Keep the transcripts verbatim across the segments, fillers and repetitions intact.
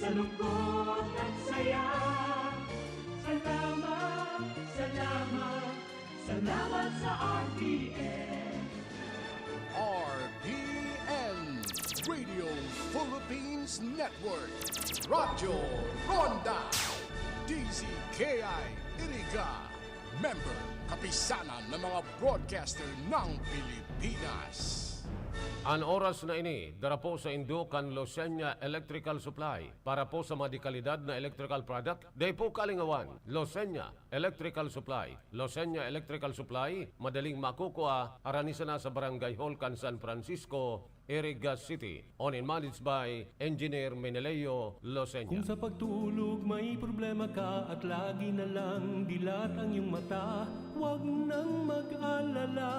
Sa lungkot at saya, salamat, salamat, salamat sa R P N. R P N, Radio Philippines Network, Radyo Ronda, D Z K I Iriga, member, Kapisanan ng mga Broadcaster ng Pilipinas. An oras na ini, dara po saindo kan Losenya Electrical Supply. Para po sa mga dekalidad na electrical product, dai po kalingawan, Losenya Electrical Supply. Losenya Electrical Supply, madaling makukua, harani sana sa Barangay Hall kan San Francisco, Iriga City. Owned and managed by Engineer Meneleo Losenya. Kung sa pagtulog may problema ka at lagi na lang dilat ang iyong mata, huwag nang mag-alala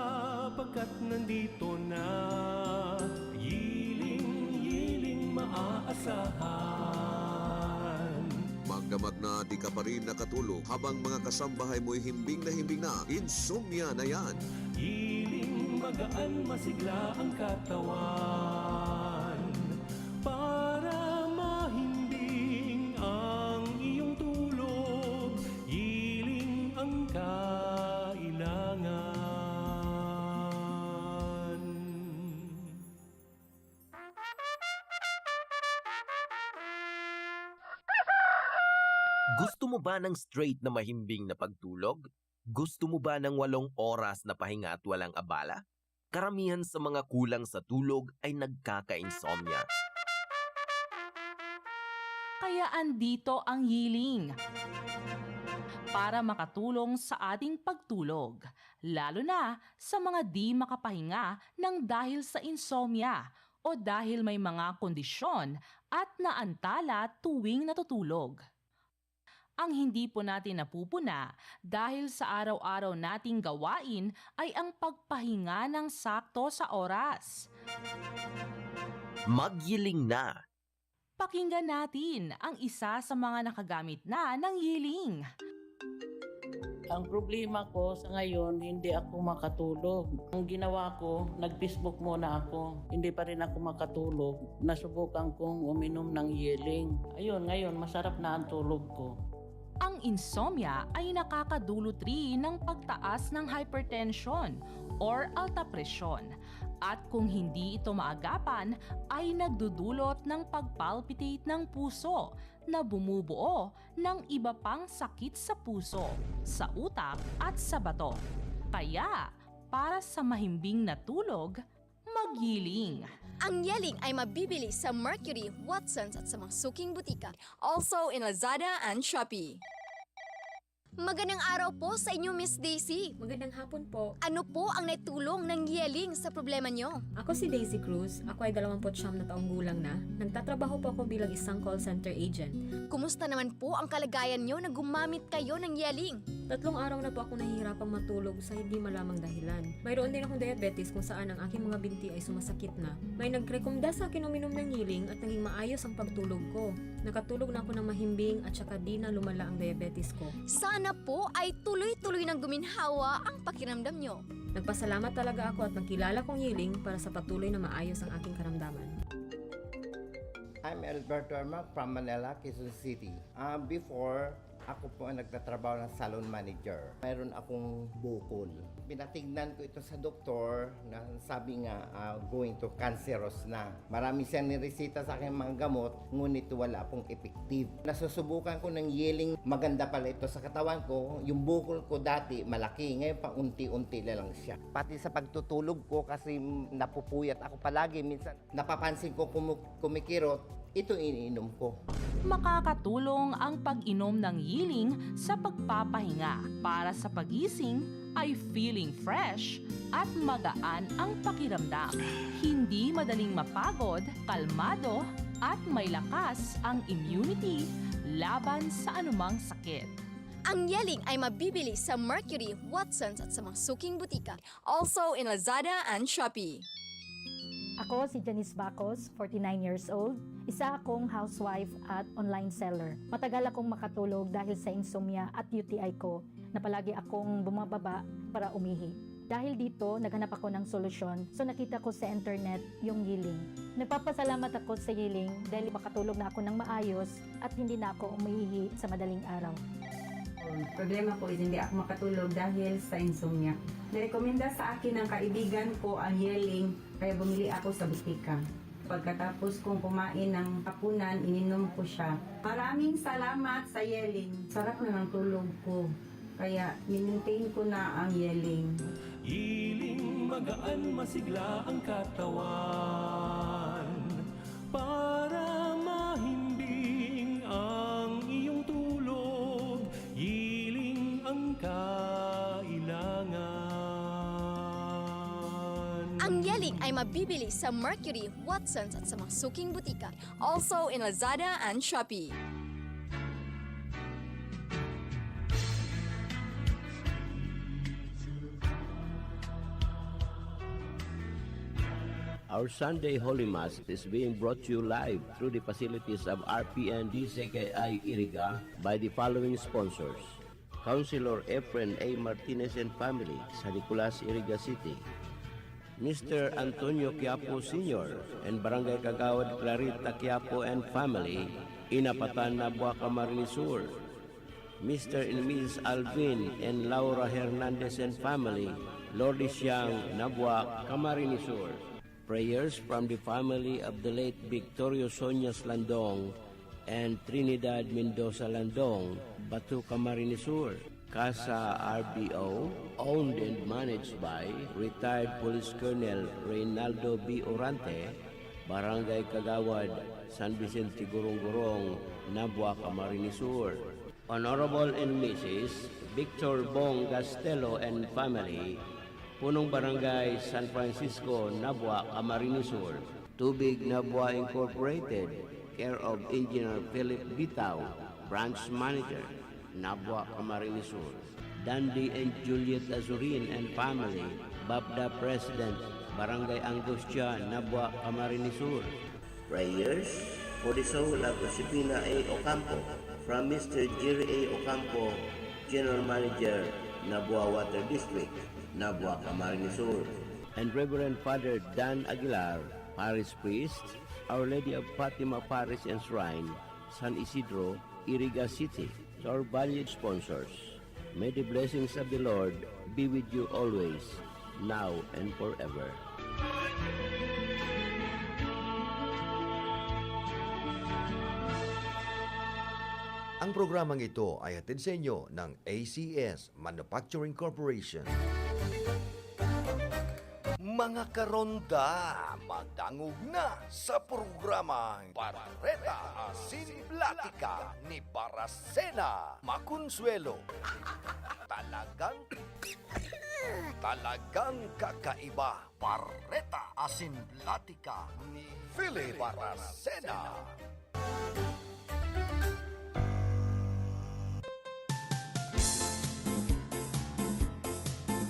pagkat nandito na. Yiling, yiling maaasahan. Magdamag na di ka pa rin nakatulog habang mga kasambahay mo'y himbing na himbing na, insomnia na yan. Yiling magaan masigla ang katawan. Para mahimbing ang iyong tulog, yiling ang kailangan. Gusto mo ba ng straight na mahimbing na pagtulog? Gusto mo ba ng walong oras na pahinga at walang abala? Karamihan sa mga kulang sa tulog ay nagkaka-insomnia. Kaya andito ang Yiling para makatulong sa ating pagtulog, lalo na sa mga di makapahinga ng dahil sa insomnia o dahil may mga kondisyon at naantala tuwing natutulog. Ang hindi po natin napupuna dahil sa araw-araw nating gawain ay ang pagpahinga ng sakto sa oras. Magyiling na! Pakinggan natin ang isa sa mga nakagamit na ng Yiling. Ang problema ko sa ngayon, hindi ako makatulog. Ang ginawa ko, nag-Facebook muna ako. Hindi pa rin ako makatulog. Nasubukan kong uminom ng Yeling. Ayun, ngayon, masarap na ang tulog ko. Ang insomnia ay nakakadulot rin ng pagtaas ng hypertension or alta presyon. At kung hindi ito maagapan, ay nagdudulot ng pagpalpitate ng puso na bumubuo ng iba pang sakit sa puso, sa utak at sa bato. Kaya, para sa mahimbing na tulog, magyiling. Ang Yeling ay mabibili sa Mercury, Watsons at sa mga suking butika. Also in Lazada and Shopee. Magandang araw po sa inyo, Miss Daisy. Magandang hapon po. Ano po ang naitulong ng Yeling sa problema nyo? Ako si Daisy Cruz. Ako ay dalawampu't siyam na taong gulang na. Nagtatrabaho po ako bilang isang call center agent. Kumusta naman po ang kalagayan nyo na gumamit kayo ng Yeling? Tatlong araw na po akong nahihirapang matulog sa hindi malamang dahilan. Mayroon din akong diabetes kung saan ang aking mga binti ay sumasakit na. May nagrekomenda sa akin uminom ng Yeling at naging maayos ang pagtulog ko. Nakatulog na ako ng mahimbing at saka di na lumala ang diabetes ko. Sana po ay tuloy-tuloy nang guminhawa ang pakiramdam nyo. Nagpasalamat talaga ako at nagkilala kong Yeling para sa patuloy na maayos ang aking karamdaman. I'm Alberto Ermac from Manila, Quezon City. Ah, before, ako po ang nagtatrabaho ng salon manager. Mayroon akong bukol. Pinatignan ko ito sa doktor na sabi nga, ah, going to cancerous na. Marami siyang nireseta sa akin mga gamot, ngunit wala pong effective. Nasusubukan ko ng Yeling, maganda pala ito sa katawan ko. Yung bukol ko dati, malaki. Ngayon, paunti-unti na lang siya. Pati sa pagtutulog ko, kasi napupuyat ako palagi. Minsan, napapansin ko kumu- kumikirot, ito iniinom ko. Makakatulong ang pag-inom ng Yeling sa pagpapahinga. Para sa pagising ay feeling fresh at magaan ang pakiramdam. Hindi madaling mapagod, kalmado, at may lakas ang immunity laban sa anumang sakit. Ang Yeling ay mabibili sa Mercury, Watsons at sa mga suking butika. Also in Lazada and Shopee. Ako si Janice Bacos, forty-nine years old. Isa akong housewife at online seller. Matagal akong makatulog dahil sa insomnia at U T I ko na palagi akong bumababa para umihi. Dahil dito, naghanap ako ng solusyon, so nakita ko sa internet yung Yeeling. Nagpapasalamat ako sa Yeeling dahil makatulog na ako ng maayos at hindi na ako umiihi sa madaling araw. Ang problema ko is hindi ako makatulog dahil sa insomnia. Nirekomenda sa akin ng kaibigan ko ang Yeeling, kaya bumili ako sa butika. Pagkatapos kong kumain ng hapunan, ininom ko siya. Maraming salamat sa Yeeling. Sarap na ng tulog ko. Kaya, minmaintain ko na ang Yeeling. Yeeling, magaan, masigla ang katawan. Para mahimbing ang iyong tulog, Yeeling ang kailangan. Ang Yeeling ay mabibili sa Mercury, Watsons at sa mga suking butika. Also in Lazada and Shopee. Our Sunday Holy Mass is being brought to you live through the facilities of R P N D C K I Iriga by the following sponsors: Councilor Efren A. Martinez and family, San Nicolas, Iriga City; Mister Antonio Quiapo Senior and Barangay Kagawad Clarita Quiapo and family, Inapatan, Nabua, Camarines Sur; Mister and Missus Alvin and Laura Hernandez and family, Lourdes Siang, Nabua, Camarines Sur. Prayers from the family of the late Victorio Soñas Landong and Trinidad Mendoza Landong, Batu, Camarines Sur. Casa R B O, owned and managed by retired Police Colonel Reynaldo B. Orante, Barangay Kagawad, San Vicente Gorong-Gorong, Nabua, Camarines Sur. Honorable and Missus Victor Bong Gastelo and family, Punong Barangay San Francisco, Nabua, Camarines Sur. Tubig Nabua Incorporated, care of Engineer Philip Bitao, Branch Manager, Nabua, Camarines Sur. Dandy and Juliet Azurin and family, BAPDA President, Barangay Angustia, Nabua, Camarines Sur. Prayers for the soul of Josefina A. Ocampo from Mister Jerry A. Ocampo, General Manager, Nabua Water District, Nabua, Camarines Sur. And Reverend Father Dan Aguilar, Parish Priest, Our Lady of Fatima Parish and Shrine, San Isidro, Iriga City. To our valued sponsors, may the blessings of the Lord be with you always, now and forever. Ang programang ito ay hatid sa inyo ng A C S Manufacturing Corporation. Mga karonda, madangog na sa programang Bareta Asin Platika ni Baracena Maconsuelo. Talagang, talagang kakaiba. Bareta Asin Platika ni Philip Baracena.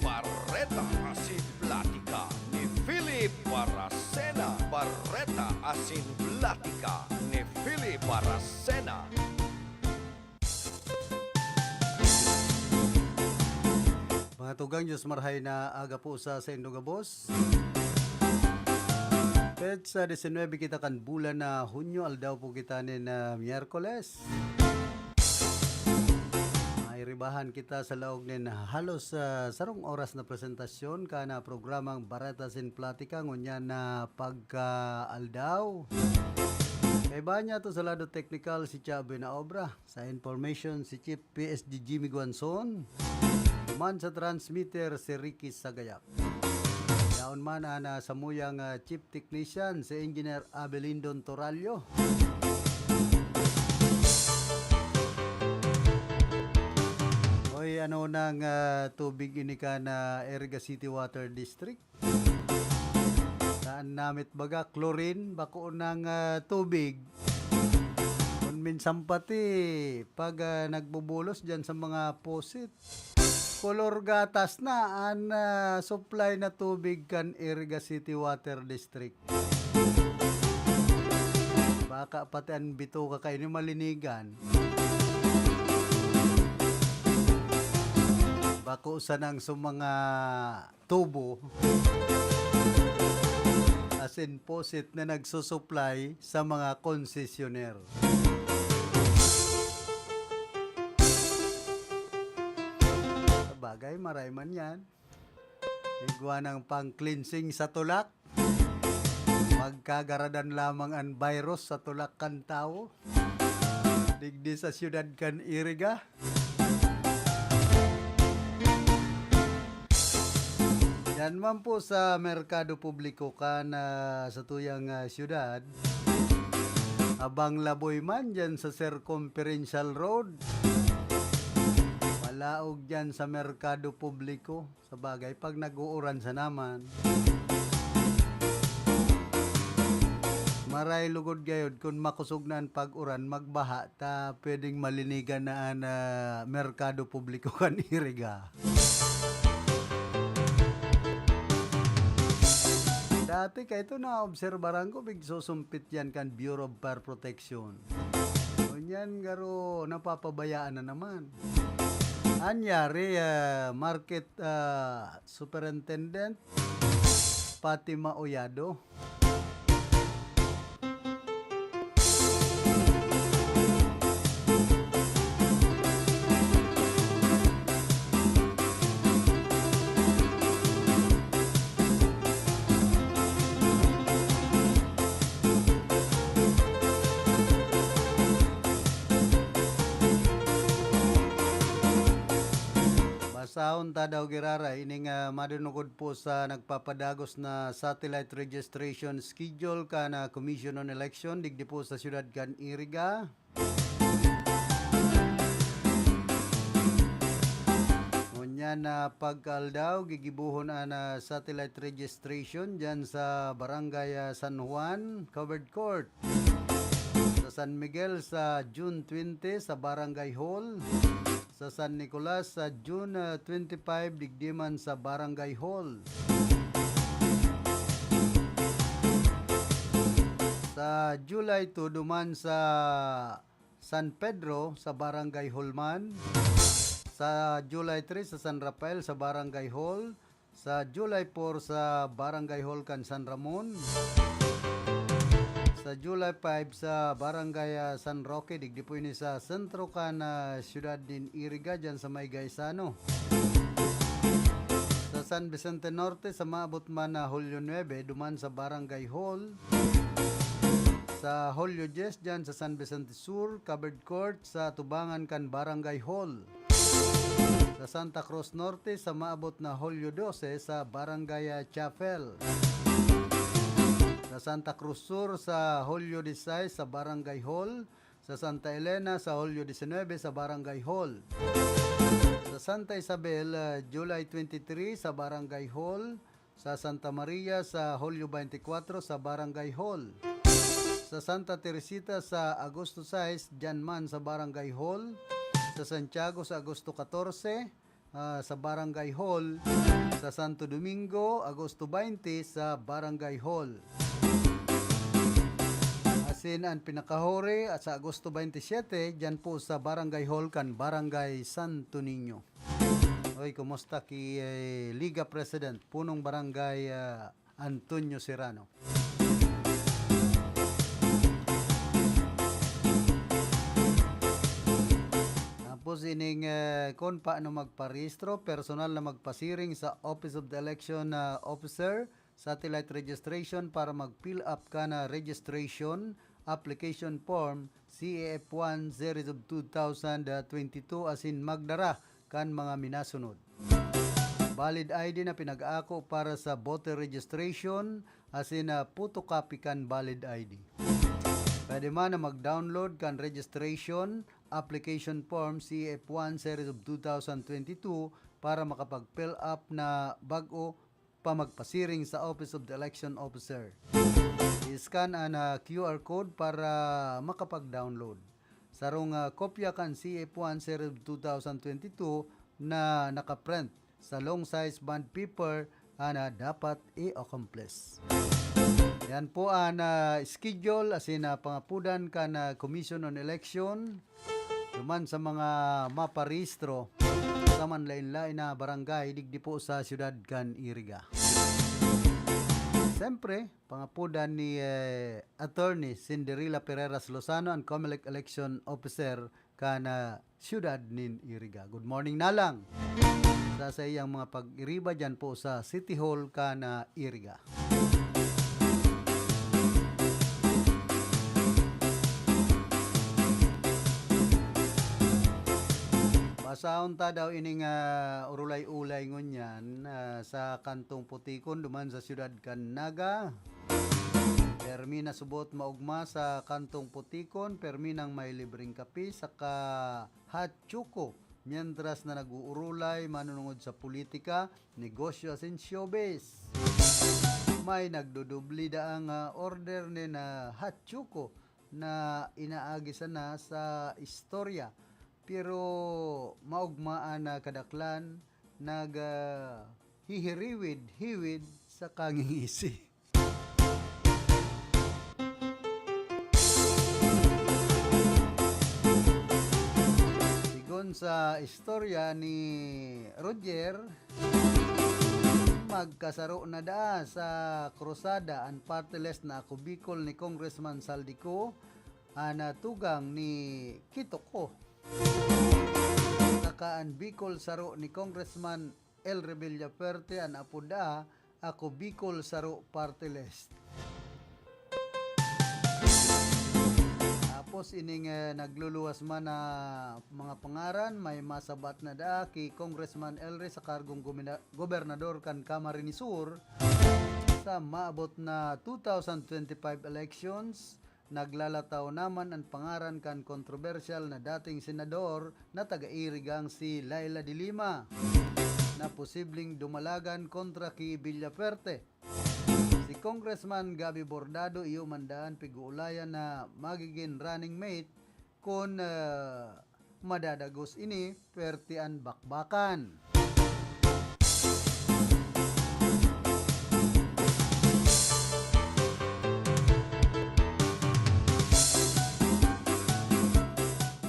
Bareta Asin Platika ni Philip Baracena. Bareta Asin Platika ni Philip Baracena. Mga tugang, Diyos marhay na aga po sa saindo gabos. Petsa disinwebe kita kan bulan na Hunyo, aldaw po kita nin, ah, Miyerkules. Mairibahan kita sa laog nin halos, ah, sarong oras na presentasyon kan, ah, programang Bareta Asin Platika ngunyan na pagkaaldaw. Kaiba niya to sa lado teknikal si Chaboy na obra. Sa information, si Chief P S D Jimmy Guanzon, man sa transmitter, si Ricky Sagayak. Yaon man an, ah, samuyang, ah, chief technician, si Engineer Abelindon Torallo. Oy, ano nang, ah, tubig ini kan, ah, Iriga City Water District? Saan namit baga, chlorine, bako nang, ah, tubig. Kun minsan pati, pag, ah, nagbubulos dyan sa mga posit, kolor gatas na an, ah, supply na tubig kan Iriga City Water District. Baka pati an bituka kaini malinigan. Bako sanang sa mga tubo, asin posit na nagsusuplay sa mga konsesyoner. Sabagay, maray man yan. Igwa ng pang-cleansing sa tulak. Magkagaradan lamang an virus sa tulak kan tawo. Digdi sa siyudad kan Iriga. Yan man po sa merkado publiko kan, ah, sa tuyang, ah, siyudad. Abang laboy man dyan sa Circumferential Road. Palaog dyan sa merkado publiko. Sabagay, pag nag-uuran sa naman, maray lugod gayod kun makosog na an pag-uran, magbaha, ta pwedeng malinigan na an, ah, merkado publiko kan Iriga. Dati kaito naobserbaran ko, pigsusumpit yan kan Bureau of Fire Protection. Ngunyan, garo, napapabayaan na naman. Anyari, ah, Market, ah, Superintendent Fatima Oyado. Basahon ta daw giraray ining, ah, madunugod po sa nagpapadagos na satellite registration schedule kan, ah, Commission on Election digdi po sa siyudad kan Iriga. Ngunyan na pagkaaldaw, gigibohon an, ah, satellite registration dyan sa Barangay, ah, San Juan, Covered Court. Sa San Miguel sa June twenty sa Barangay Hall. Sa San Nicolas sa June, ah, twenty-five, digdi man sa Barangay Hall. Sa July two, duman sa San Pedro sa Barangay Hall man. Sa July three sa San Rafael sa Barangay Hall. Sa July four sa Barangay Hall kan San Ramon. Sa July five sa Barangay, ah, San Roque, digdi po ini sa sentro kan, ah, siyudad nin Iriga, dyan sa may Gaisano. Sa San Vicente Norte, sa maabot man na Hulyo nuebe, duman sa Barangay Hall. Sa Hulyo dyes, dyan sa San Vicente Sur, Covered Court, sa atubangan kan Barangay Hall. Sa Santa Cruz Norte, sa maabot na Hulyo dose, sa Barangay, ah, Chapel. Sa Santa Cruz Sur, sa Hulyo disisais, sa Barangay Hall. Sa Santa Elena, sa Hulyo disinuybe, sa Barangay Hall. Sa Santa Isabel, ah, July twenty-three, sa Barangay Hall. Sa Santa Maria, sa Hulyo baynte kwatro, sa Barangay Hall. Sa Santa Teresita, sa Agosto sais, dyan man sa Barangay Hall. Sa Santiago, sa Agosto katorse, ah, sa Barangay Hall. Sa Santo Domingo, Agosto baynte, sa Barangay Hall. Asin an pinakahuri, ah, sa Agosto baynte siyete, dyan po sa Barangay Hall kan Barangay Santo Niño. Oy, kumusta ki, eh, Liga President, Punong Barangay, ah, Antonio Serrano? Tapos ining, eh, kun paano magparehistro, personal na magpasiring sa Office of the Election, ah, Officer, satellite registration para mag-fill up ka na registration application form C A F one series of two thousand twenty-two asin magdara kan mga minasunod. Valid I D na pinag-ako para sa voter registration asin na photocopy kan valid I D. Pwede man na mag-download kan registration application form C A F one series of two thousand twenty-two para makapag-fill up na bag-o pa magpasiring sa Office of the Election Officer. I-scan an, ah, Q R code para makapag-download. Sarong, ah, kopya kan C F one series of two thousand twenty-two na nakaprint sa long size bond paper an, ah, dapat i-accomplish. Yan po an, ah, schedule asin, ah, pangapodan kan, ah, Commission on Election. Duman sa mga maparehistro sa man lain-lain na barangay digdi po sa siyudad kan Iriga. Siyempre, pangapodan ni, eh, Attorney Cinderella Pereira Lozano, an Comelec Election Officer kan, ah, siyudad nin Iriga. Good morning na lang sa saiyang mga pag-iriba dyan po sa City Hall kan, ah, Iriga. Basahon ta daw ining, ah, urulay-ulay ngunyan, ah, sa Kantong Putikon duman sa siyudad kan Naga. Permi na subot maogma sa Kantong Putikon, permi nang may libreng kape saka hot choco, mientras na nag-uurulay manunungod sa politika, negosyo asin showbiz. May nagdodobli daang, ah, order nin, ah, hot choco na inaagi sana sa istorya. Pero maogma an, ah, kadaklan, nag, ah, hihiriwid-hiwid sa kangingisi. Sigon sa istorya ni Roger, magkasaro na daa sa krusada an party list na Ako Bicol ni Congressman Zaldy Co, an, ah, tugang ni Kito Co, saka an Bicol Saro ni Congressman Elry Villafuerte, an apod daa, Ako Bicol Saro Party List. Tapos ining, eh, nagluluwas man na mga pangaran, may masabat na daa ki Congressman Elry sa kargong gomina-, gobernador kan Camarines Sur sa maabot na two thousand twenty-five elections. Naglalataw naman an pangaran kan kontrobersyal na dating senador na taga-Irigang si Leila de Lima, na posibleng dumalagan kontra ki Villafuerte. Si Congressman Gabby Bordado iyo man daa an pig-oolayan na magigin running mate kun, ah, madadagos ini, pwerte an bakbakan.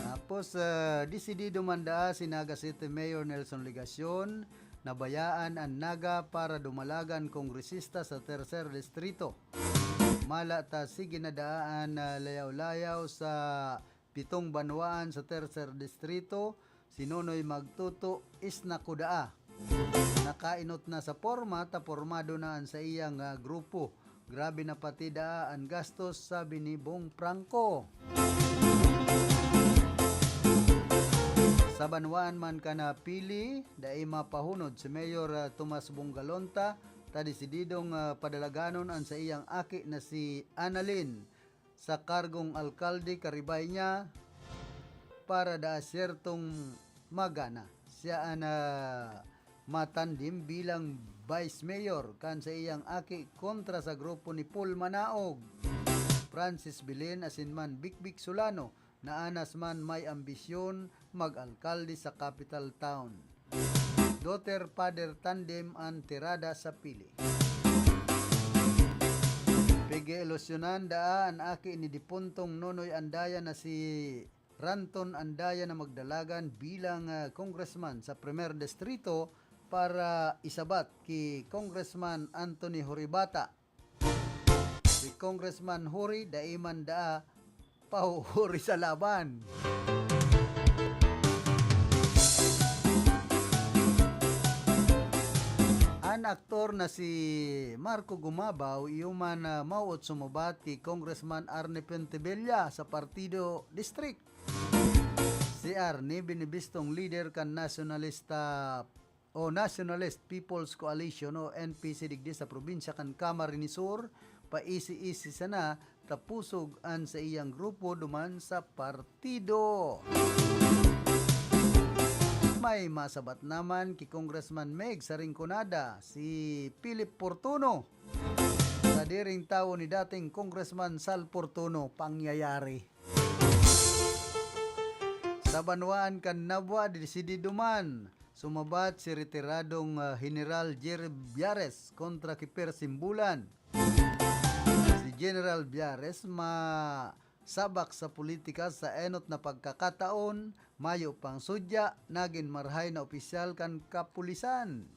Tapos, ah, desidido man daa si Naga City Mayor Nelson Legacion na bayaan an Naga para dumalagan kongresista sa Tercer Distrito. Mala ta sige na daa an, ah, layaw-layaw sa pitong banwaan sa Tercer Distrito, si Nonoy Magtuto, isna ko daa. Nakainot na sa porma ta pormado na an saiyang, ah, grupo. Grabe na pati daa an gastos, sabi ni Bong Franco. Sa banwaan man kan Pili, dai mapahunod si Mayor, ah, Tomas Bong Galonta, ta desididong, ah, padalaganon an saiyang aki na si Annalyn sa kargong alkalde karibay niya para daa siyertong magana. Siya an, ah, matandim bilang vice mayor kan saiyang aki kontra sa grupo ni Paul Manaog, Francis Belen asin man Bikbik Solano, na anas man may ambisyon mag-alkalde sa capital town. Daughter-father tandem an tirada sa Pili. Pig-iilusyonan daa an aki ni dipuntong Nonoy Andaya na si Ranton Andaya na magdalagan bilang, ah, congressman sa Primer Distrito para isabat ki Congressman Anthony Horibata. Si Congressman Huri dai man daa pahuhuri sa laban. An aktor na si Marco Gumabaw iyo man, ah, mawot sumubat ki Congressman Arnie Pontevilla sa Partido District. Si Arnie binibistong lider kan nasyonalista o Nationalist People's Coalition o N P C digdi sa probinsya kan Camarines Sur, paisi-isi sana ta pusog an saiyang grupo duman sa partido. May masabat naman ki Congressman Meg sa Rinconada, si Philip Fortuno. Sadiring tawo ni dating Congressman Sal Fortuno, pangyayari. Sa banwaan kan Nabua, desidido man sumabat si retiradong, ah, General Jerry Biares kontra ki Per Simbulan. Si General Biares ma-, sabak sa politika sa enot na pagkakataon, mayo pang sudya, nagin marahay na opisyal kan kapulisan.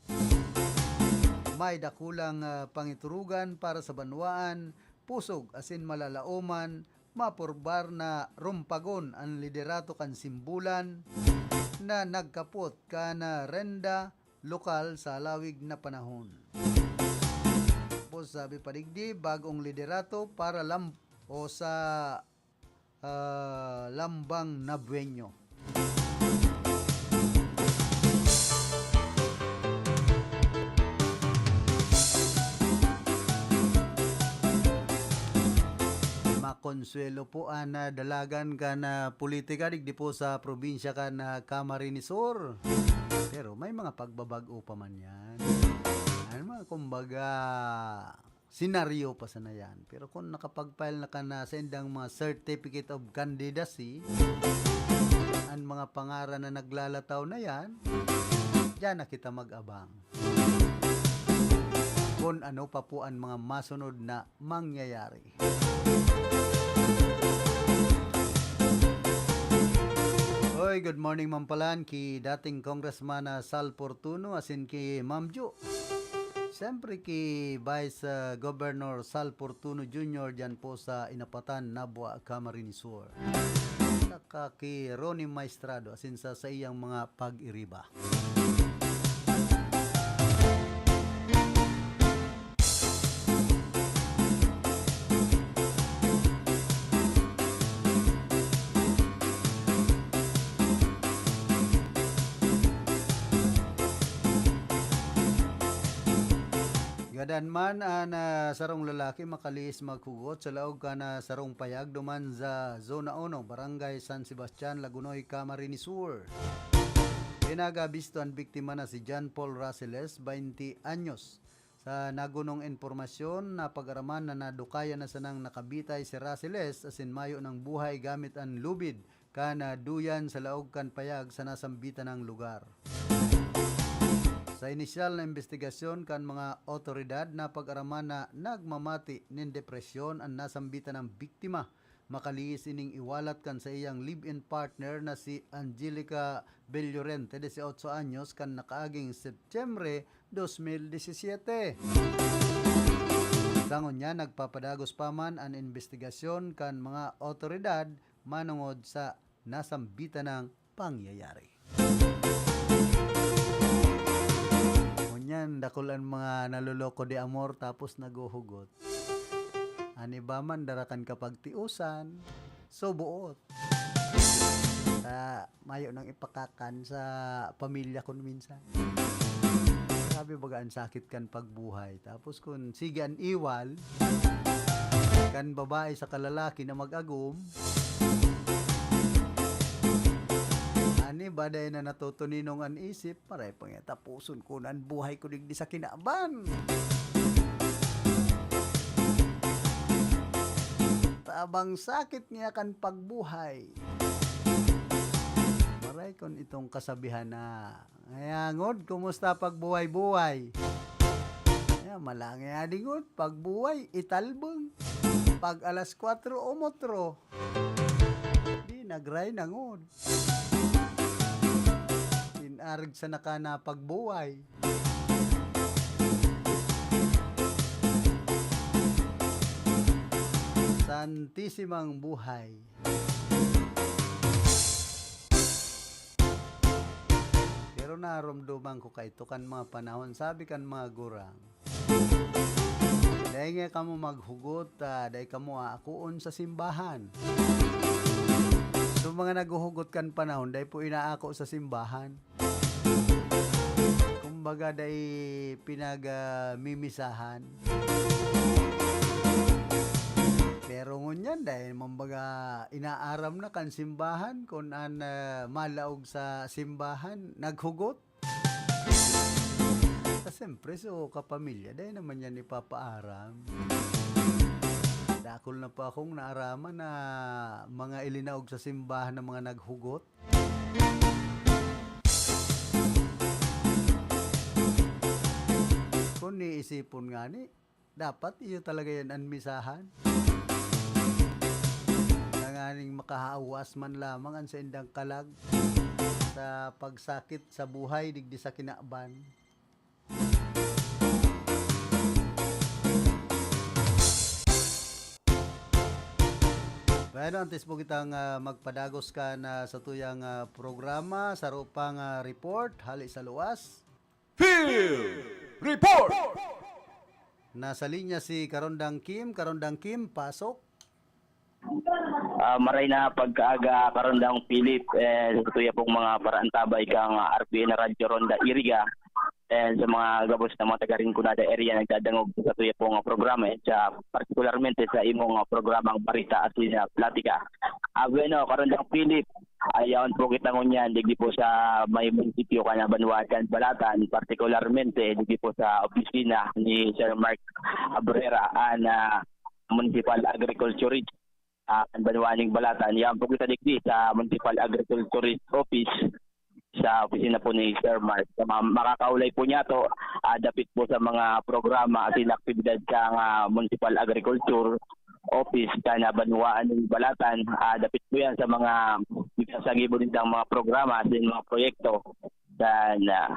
May dakulang, ah, pangiturugan para sa banwaan, pusog asin malalaoman, mapurbar na rumpagon an liderato kan simbulan na nagkapot kan, ah, renda lokal sa halawig na panahon. Tapos sabi pa digdi, bagong liderato para lam-, o sa, ah, lambang na buenyo. Makonsuelo po an, ah, dalagan kan, ah, politika digdi po sa probinsya kan, ah, Camarines Sur. Pero may mga pagbabag-o pa man yan. Ano mga, kumbaga, senaryo pa sana yan. Pero kung nakapag-file na ka na sa indang mga certificate of candidacy, ang mga pangaran na naglalataw na yan, diyan na kita mag-abang kung ano pa po ang mga masunod na mangyayari. Hoy, good morning, Ma'am Palan, ki dating Congressman na Sal Fortuno, asin ki Ma'am Jo. Siyempre, ki Vice, ah, Governor Sal Fortuno Junior dyan po sa Inapatan, Nabua, Camarines Sur. Saka ki Ronnie Maestrado, asin sa saiyang mga pag-iriba. Gadan man an, ah, sarong lalaki makalihis maghugot sa laog kan, ah, sarong payag duman sa Zona Uno, Barangay San Sebastian, Lagonoy, Camarines Sur. Pinagabisto an biktima na si John Paul Raceles, baynte anyos. Sa nagunong impormasyon, napag-araman na nadukayan na sanang nakabitay si Raceles asin mayo nang buhay gamit an lubid kan, ah, duyan sa laog kan payag sa nasambitan nang lugar. Sa inisyal na imbestigasyon kan mga awtoridad, napag-araman na nagmamati nin depresyon an nasambitan nang biktima makalihis ining iwalat kan saiyang live-in partner na si Angelica Bellorente, dieciocho anyos, kan nakaaging Setyembre dos mil disisiete. Sa ngunyan, nagpapadagos pa man an imbestigasyon kan mga awtoridad manongod sa nasambitan nang pangyayari. Ngunyan, dakul an mga naloloko de amor tapos naghuhugot. An iba man, dara kan kapagtiosan, suboot. Ta, mayo nang ipakakan sa pamilya kun minsan. Grabe baga an sakit kan pagbuhay. Tapos kun sige an iwal kan babae saka lalaki na mag-agom, an iba dai na natutuninong an isip, maray pa nga taposon ko na an buhay ko digdi sa kinaban. Tabang sakit niya kan pagbuhay. Maray kon itong kasabihan na, "Ay, ngod, kumusta pagbuhay-buhay?" Ayan, malangi adi ngod, pagbuhay, italbong. Pag alas kwatro, umotro. Di nagray na ngod. Inarg sa nakana pagbuhay. Santisimang buhay. Pero naromdoman ko kaito kan mga panahon, sabi kan mga gurang, "Dai nga kamo maghugot, ah, dai kamo aakoon sa simbahan." So, mga naghuhugot kan panahon, dai po inaako sa simbahan. Kumbaga, dai pinag, ah, mimisahan. Pero ngunyan, dai naman baga inaaram na kan simbahan, kun an, ah, malaog sa simbahan, naghugot. Ta siyempre, so, kapamilya, dai naman yan ipapaaram. Dakul na po akong naaraman na mga ilinaog sa simbahan na mga naghugot. Kung niisipon ngani, dapat iyo talaga yan an misahan. Na Nganing makahawas man lamang an saindang kalag sa pagsakit sa buhay digdi sa kinaban. Bueno, antes po kitang, ah, magpadagos kan, ah, satuyang, ah, programa, saro pang, ah, report hali sa luwas. Field Report! Nasa linya si Karondang Kim. Karondang Kim, pasok. Ah, maray na pagkaaga, Karondang Philip, eh, sa tuya pong mga paraantabay kang R P N Radyo Ronda Iriga, and sa mga gabos na mga taga Rinconada area nagdadangog sa tuya pong programa, eh, sa, partikularmente sa imong programang Barita Asin na Platika. Ah, bueno, Karondang Philip, ayaon po kita ngunyan, digdi po sa may munisipyo kan Banwaan kan Balatan, partikularmente digdi po sa opisina ni Sir Mark Abrera, an, ah, municipal agriculturist, ah, kan Banwaan ning Balatan. Yaon po kita digdi sa Municipal Agriculturist Office, sa opisina po ni Sir Mark. Sa mga makakaulay po niya to, ah, dapit po sa mga programa asin aktibidad sa, ah, Municipal Agriculture Office kan Banwaan ning Balatan. Ah, dapit po yan sa mga sa gibo nindang mga programa asin mga proyekto sa, ah,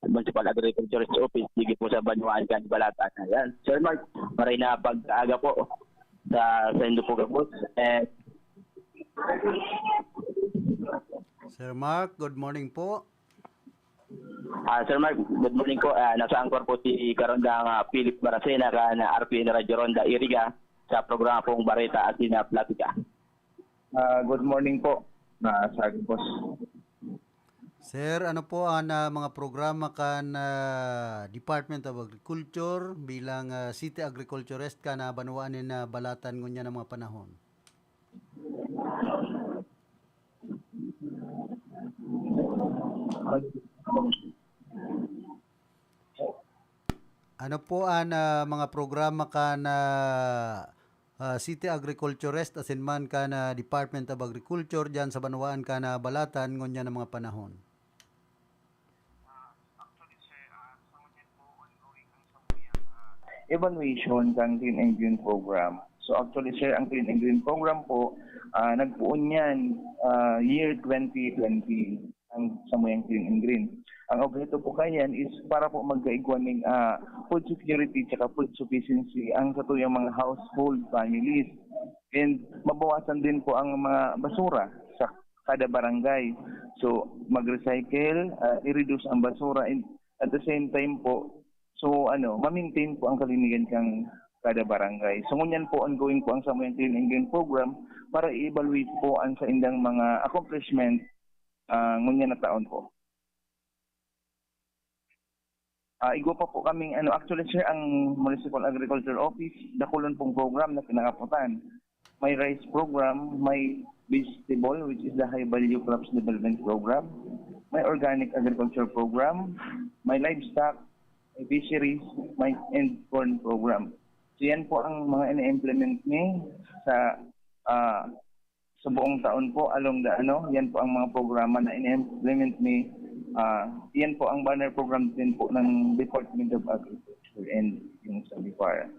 Municipal Agriculturist Office, digdi po sa Banwaan kan Balatan. Ayan. Sir Mark, maray na pagkaaga po sa, sa indo po gabos. And Sir Mark, good morning po. Ah, Sir Mark, good morning po. Ah, nasa angkor po si Karondang, ah, Philip Baracena kan R P N Radyo Ronda Iriga sa programa pong Barita Asin na Platika. Ah, good morning po, na sa Agpos. Sir, ano po ang, ah, mga programa kan, ah, Department of Agriculture bilang, ah, city agriculturist kan, ah, banwaan nin, ah, Balatan ngunyan na mga panahon? Ano po an, ah, mga programa kan, ah, ah, City Agriculturist asin man kan, ah, Department of Agriculture diyan sa banwaan kan, ah, Balatan ngunyan na mga panahon? Evaluation kan Clean and Green Program. So actually, sir, ang Clean and Green Program po, ah, nagpoon yan, ah, year twenty twenty, ang samuyang Clean and Green. Ang obheto po kayan is para po magkaigwa ning, ah, food security tsaka food sufficiency ang satuyang mga household families. And mabawasan din po ang mga basura sa kada barangay. So, mag-recycle, ah, i-reduce ang basura, and at the same time po, so ano, ma-maintain po ang kalinigan kang kada barangay. So, ngunyan po, ongoing po ang samuyang Clean and Green Program para i-evaluate po ang saindang mga accomplishment, ah, ngunyan na taon po. Ah, igwa pa po kaming, ano, actually, sir, ang Municipal Agriculture Office, dakulon pong program na kinakaputan. May rice program, may vegetable, which is the High Value Crops Development Program, may Organic Agriculture Program, may Livestock, may Fisheries, may, and Corn Program. So, yan po ang mga ina-implement ni sa, ah, sa buong taon po, along the, ano, yan po ang mga programa na ina-implement ni, ah, yan po ang banner program din po ng Department of Agriculture and yung sa DFAR.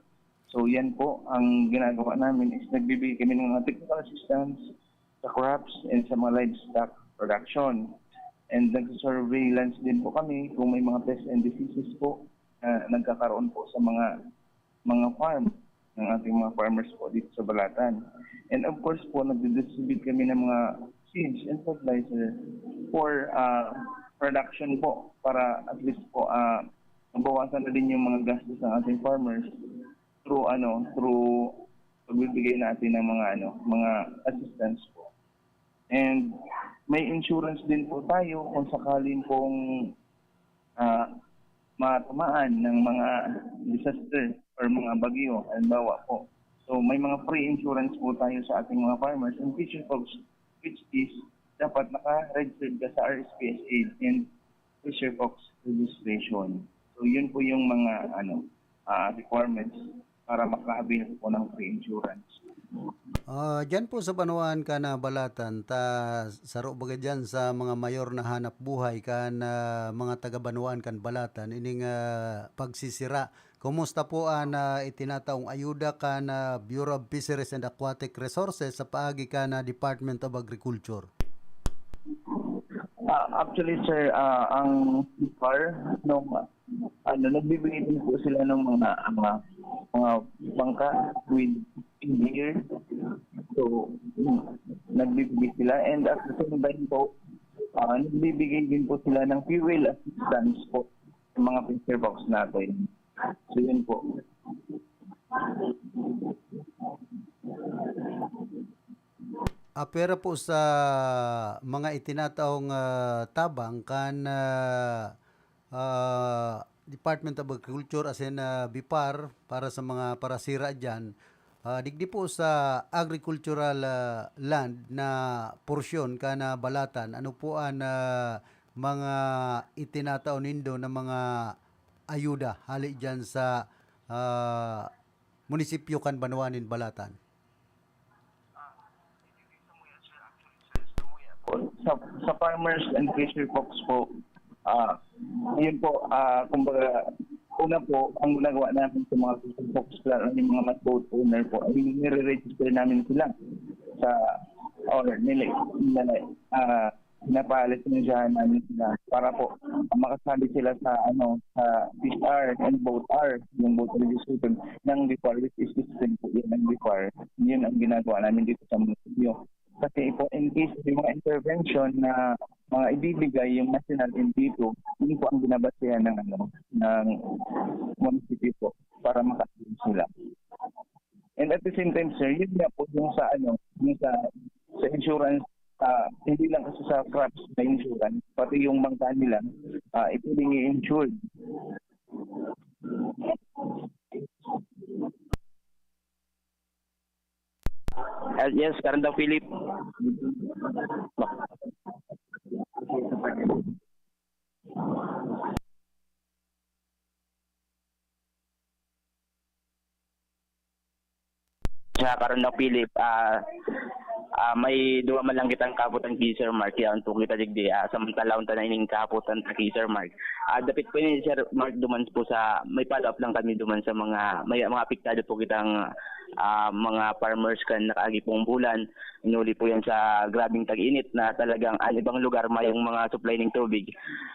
So, yan po ang ginagawa namin is nagbibigay kami ng mga technical assistance sa crops and sa mga livestock production. And nagsusurveillance din po kami kung may mga pest and diseases po na nagkakaroon po sa mga, mga farm ng ating mga farmers po dito sa Balatan. And of course po, nagdi-distribute kami ng mga seeds and fertilizer for, ah, production po para at least po, ah, mabawasan na din yung mga gastos ng ating farmers through, ano, through pagbibigay natin ng mga, ano, mga assistance po. And may insurance din po tayo kung sakaling pong, ah, matamaan ng mga disaster or mga bagyo, halimbawa po. So, may mga free insurance po tayo sa ating mga farmers and fisher folks, which is dapat naka-registered ka sa R S P S A and fisher folks registration. So, yun po yung mga, ano, ah, requirements para maka-avail po ng free insurance. Ah, diyan po sa banwaan kan, ah, Balatan, ta saro baga diyan sa mga mayor na hanap buhay kan, ah, mga taga-banwaan kan Balatan, ining, ah, pagsisira Kumusta po an, ah, itinataong ayuda kan, ah, Bureau of Fisheries and Aquatic Resources sa paagi kan, ah, Department of Agriculture? Ah, actually, sir, ah, ang par nung ano, nagbibigay din po sila ng mga, mga, mga bangka with gear. So, nagbibigay sila. And at the same time po, ah, nagbibigay din po sila ng fuel assistance po sa mga fisher box natin. So, yun po. Apwera po sa mga itinataong, ah, tabang kan, ah, ah, Department of Agriculture asin, ah, BIPAR para sa mga parasira diyan, ah, digdi po sa agricultural, ah, land na porsyon kan, ah, Balatan, ano po an, ah, mga itinatao nindo na mga ayuda hali diyan sa, ah, munisipyo kan banwaan nin Balatan? Sa, sa farmers and fisher folks po, ah, yun po, ah, kumbaga, una po, ang ginagawa namin sa mga fisher folks, lalo na yung mga mas boat owner po, ay nire-register namin sila sa, or nila, nila, ah, pinapalisensiyahan namin sila para po makasali sila sa, ano, sa fish R and boat R, yung boat registration ng BIPAR, which is system po yun ng BIPAR. Yun ang ginagawa namin dito sa munisipyo. Kasi po, in case may mga intervention na mga ibibigay yung national N P two, yun po ang binabasehan ng, ano, ng munisipyo po para makatulong sila. And at the same time, sir, yun nga po yung sa, ano, yung sa, sa insurance, ah, hindi lang kasi sa crops na insurance, pati yung bangka nila, ah, ito din i-insured. Uh, yes, Karandang Philip. Sa Karandang Philip, ah, ah, may duwa man lang kitang kahapotan ki Sir Mark, yaon po kita digdi, ah, samantalaon ta na ining kahapotan ta ki Sir Mark. Ah, dapit po ini, Sir Mark, duman po sa, may follow-up lang kami duman sa mga, may mga apektado po kitang, ah, mga farmers kan nakaagi pong bulan. Inuli po yan sa grabing tag-init na talagang ang ibang lugar mayong mga supply ning tubig.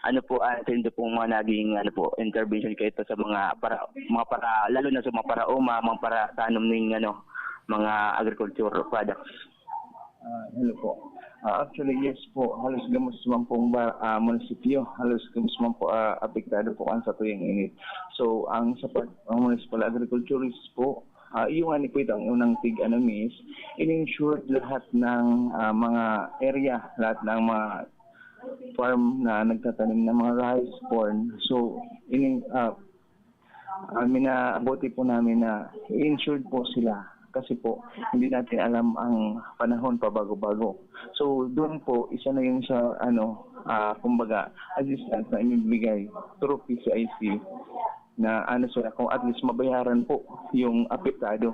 Ano po ang saindo pong mga naging, ano po, intervention kaito sa mga para, mga para, lalo na sa mga paraoma, mga para tanom ning, ano, mga agriculture products? Ah, hello po. Ah, actually, yes po. Halos gamos man pong ba, ah, munisipyo. Halos gamos man po, ah, apektado po kan satuyang init. So, ang sa pag, ang municipal agriculturist po, ah, iyo ngani po itong unang tig-ano, miss, in-insured lahat ng, ah, mga area, lahat ng mga farm na nagtatanim ng mga rice, corn. So, ini, ah, ah, minaabuti po namin na insured po sila. Kasi po, hindi natin alam ang panahon pabago-bago. So, doon po, isa na yun sa, ano, ah, kumbaga, assistance na ibibigay through P C I C na ano sila, kung at least mabayaran po yung apektado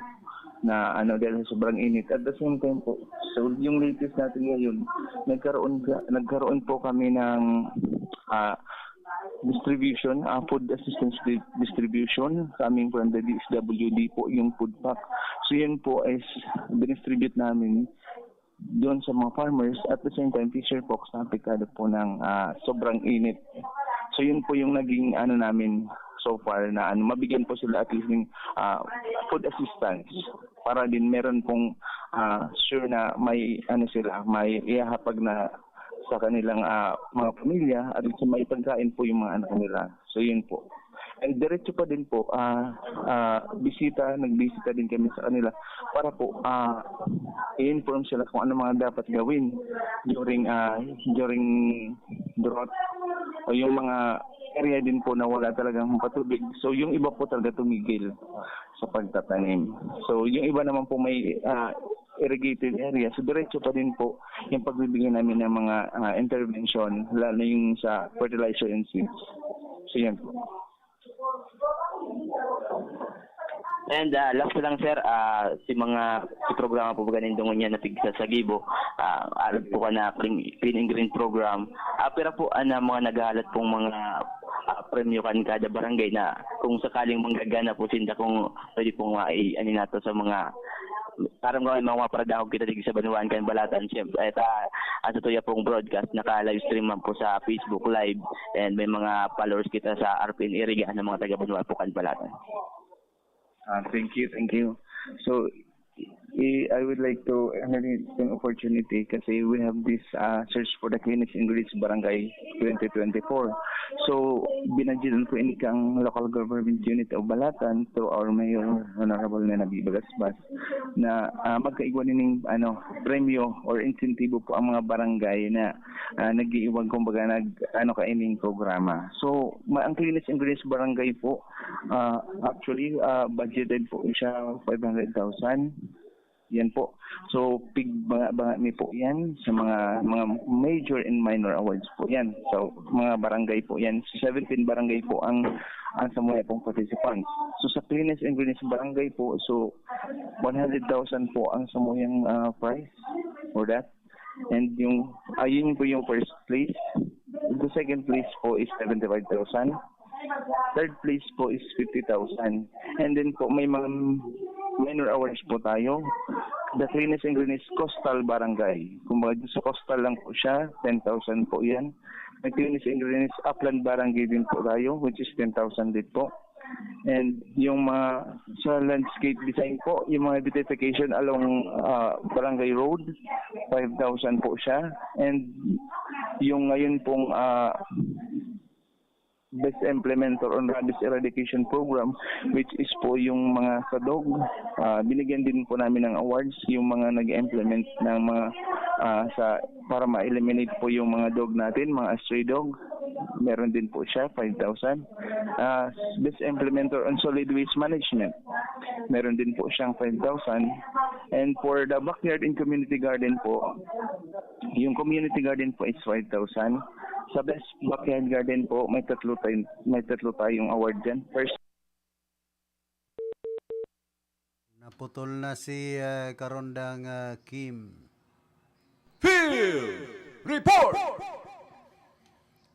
na, ano, dahil sa sobrang init. At the same time po, so yung latest natin ngayon, nagkaroon, nagkaroon po kami ng, ah, distribution, ah, food assistance di-, distribution coming from the D S W D po, yung food pack. So yun po is dinistribute namin doon sa mga farmers, at the same time fisher folks na apektado po ng, ah, sobrang init. So yun po yung naging ano namin so far, na ano, mabigyan po sila at least ng, ah, food assistance para din meron pong, ah, sure na may ano sila, may ihahapag na sa kanilang, ah, mga pamilya at least may pagkain po yung mga anak nila. So yun po. And diretso pa din po, ah, ah, bisita, nagbisita din kami sa kanila para po, ah, i-inform sila kung ano mga dapat gawin during, ah, during drought o yung mga area din po na wala talagang patubig. So yung iba po talaga tumigil sa pagtatanim. So yung iba naman po may, ah, irrigated area. So diretso pa din po yung pagbibigay namin ng mga, ah, intervention, lalo na yung sa fertilizer and seeds. So yan po. And, ah, last na lang, sir, ah, si mga, si programa po ba ganin dungon niya na tigsasagibo, ah, alam po ka na clean, clean and green program. Ah, pero po, ano, mga naghahalat pong mga, ah, premyo kan kada barangay na kung sakaling manggagana po sinda, kung pwede pong mai-, ano nato sa mga, aram ko, may mga paradangog kita digdi sa banwaan kan Balatan. Siyempre, eh, ta, ang satuya pong broadcast, naka-livestream man po sa Facebook Live, and may mga followers kita sa R P N Iriga na mga taga-banwaan po kan Balatan. Ah, thank you, thank you. So, I, I would like to, ano rin, an opportunity kasi we have this, ah, Search for the Cleanest English Barangay twenty twenty-four. So, binadgetan po ini kang local government unit of Balatan through our mayor, Honorable Nena B. Bagasbas, na, ah, magkaigwa nining, ano, premyo or insentibo po ang mga barangay na, ah, nag-iiwan, kumbaga, nag, ano, kaining programa. So, ma-, ang Cleanest English Barangay po, ah, actually, ah, budgeted po siya five hundred thousand. Yan po. So, pig-, banga-, banga mi po yan sa mga, mga major and minor awards po yan. So, mga barangay po yan. So, seventeen barangay po ang, ang samuya pong participants. So, sa Cleanest and Greenest Barangay po, so, one hundred thousand po ang samuyang, ah, prize for that. And yung, ayun po yung first place. The second place po is seventy-five thousand. Third place po is fifty thousand. And then po, may mga minor awards po tayo. The Cleanest and Greenest Coastal Barangay. Kumbaga, sa coastal lang po siya, ten thousand po yan. May Cleanest and Greenest Upland Barangay din po tayo, which is ten thousand din po. And yung mga sa landscape design po, yung mga beautification along, ah, Barangay Road, five thousand po siya. And yung ngayon pong, ah, best implementer on rabies eradication program, which is po yung mga sadog. Ah, binigyan din po namin ng awards yung mga nag-implement ng mga, ah, sa, para ma-eliminate po yung mga dog natin, mga stray dog. Meron din po siya, five thousand. Ah, best implementer on solid waste management. Meron din po siyang five thousand. And for the backyard and community garden po, yung community garden po is five thousand. Sa best backyard garden po, may tatlo tayo, may tatlo tayong award dyan. First, Naputol na si, ah, Karondang, ah, Kim. Field Report!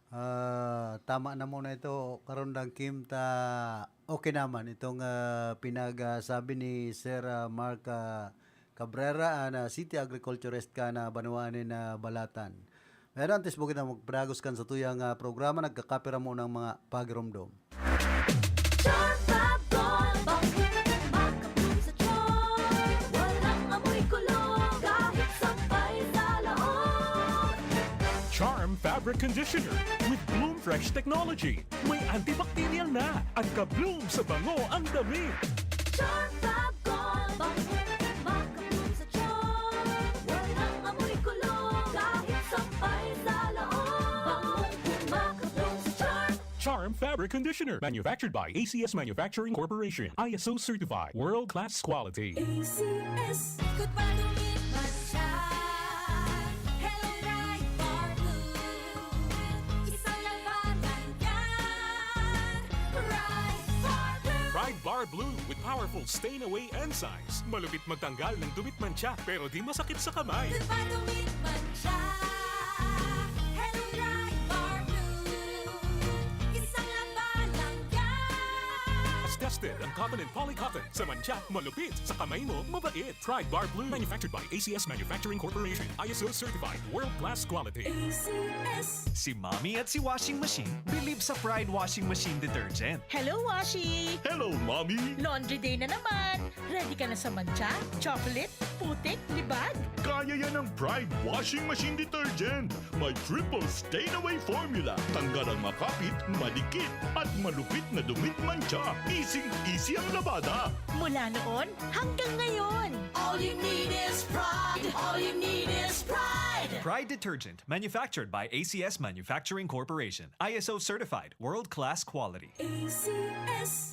Ah, tama na muna ito, Karondang Kim, ta okay naman itong, ah, pinagsabi ni Sir, ah, Mark, ah, Cabrera, ah, na city agriculturist ka na banwaan nin, ah, Balatan. Pero antes po kita magpadagos kan satuyang, ah, programa, nagkakapira mo ng mga pagiromdom. Charm Fab Gold, bangko makabloom sa charm. Walang amoy kulog, kahit sampay sa laot. Charm Fabric Conditioner with Bloom Fresh Technology. May antibacterial na at ka-bloom sa bango ang damit. Charm Fab Gold, bangko makabloom sa charm. Walang amoy kulog, kahit sampay sa laot. Bangko makabloom sa charm. Charm Fabric Conditioner, manufactured by A C S Manufacturing Corporation, I S O certified, world-class quality. A C S. Ikot pa, dumit man siya. Hello, Bright Bar Blue. Isang labanan yan. Bright Bar Blue. Pride Bar Blue with powerful stain away enzymes. Malupit magtanggal ng dumit mantsa pero di masakit sa kamay. Ikot pa, dumit man siya. Hello, Bright Bar Blue. Isang labanan yan. Tested ang cotton and polycotton. Sa mantsa, malupit. Sa kamay mo, mabait. Pride Bar Blue. Manufactured by A C S Manufacturing Corporation. I S O certified. World class quality. A C S. Si Mommy at si Washing Machine believe sa Pride Washing Machine Detergent. Hello, Washi! Hello, Mommy! Laundry day na naman! Ready ka na sa mantsa, chocolate, putik, libag? Kaya yan ng Pride Washing Machine Detergent. May triple stain away formula. Tanggal ang makapit, madikit, at malupit na dumit mantsa. Easy-easy ang labada. Mula noon hanggang ngayon! All you need is pride. All you need is pride. Pride Detergent, manufactured by A C S Manufacturing Corporation. I S O certified, world-class quality. A C S.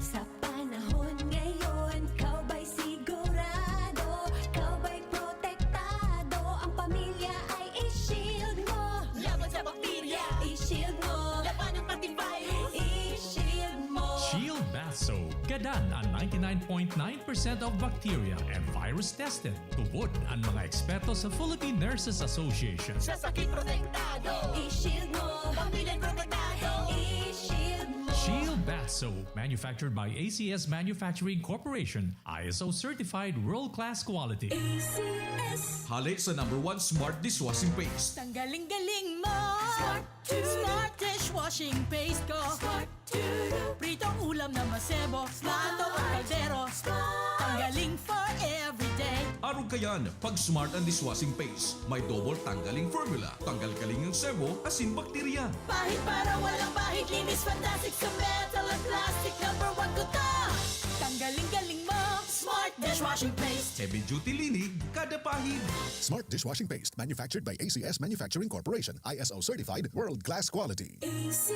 Sa panahon ngayon, ikaw ba'y sigurado? Ikaw ba'y protektado? Ang pamilya ay i-shield mo. Laban sa bakterya, i-shield mo. Labanan pati virus, i-shield mo. Shield Bath Soap. Get Tan ang ninety-nine point nine percent of bacteria and virus tested. Tubod ang mga eksperto sa Philippine Nurses Association. Sa sakit protektado. I-shield mo. Pamilya protektado. I-shield mo. Shield Bath Soap, manufactured by A C S Manufacturing Corporation, I S O certified world-class quality. A C S. Hale sa number one smart dishwashing paste. Tanggaling galing mo. Smart. Smart dishwashing paste ko. Smart. Pritong ulam na masebo. Plato o kaldero. Tanggaling for everyday. Arog kayan, pag smart ang dishwashing paste, may double tanggaling formula. Tanggal kaling ang sebo, asin bakterya. Pahid para walang bahid. Linis fantastic sa metal at plastic. Number one ko to. Tanggaling galing mo. Smart dishwashing paste. Heavy duty linig, kada pahid. Smart dishwashing paste, manufactured by A C S Manufacturing Corporation, I S O certified, world-class quality. A C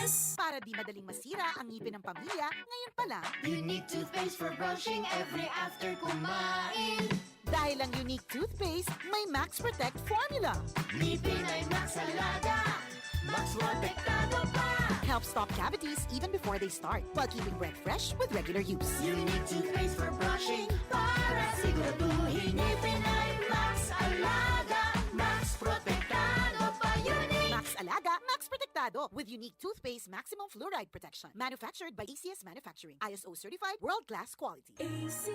S. Para di madaling masira ang ngipin ng pamilya, ngayon pa lang. Unique toothpaste for brushing every after kumain. Dahil ang Unique Toothpaste may Max Protect Formula. Ngipin ay Max Alaga. Max Protektado pa. Helps stop cavities even before they start, while keeping breath fresh with regular use. Unique toothpaste for brushing para siguraduhin ngipin ay Max Alaga. Max Protektado pa. Unique. Max Alaga, Max Protektado with Unique Toothpaste Maximum Fluoride Protection. Manufactured by A C S Manufacturing. I S O certified, world-class quality. A C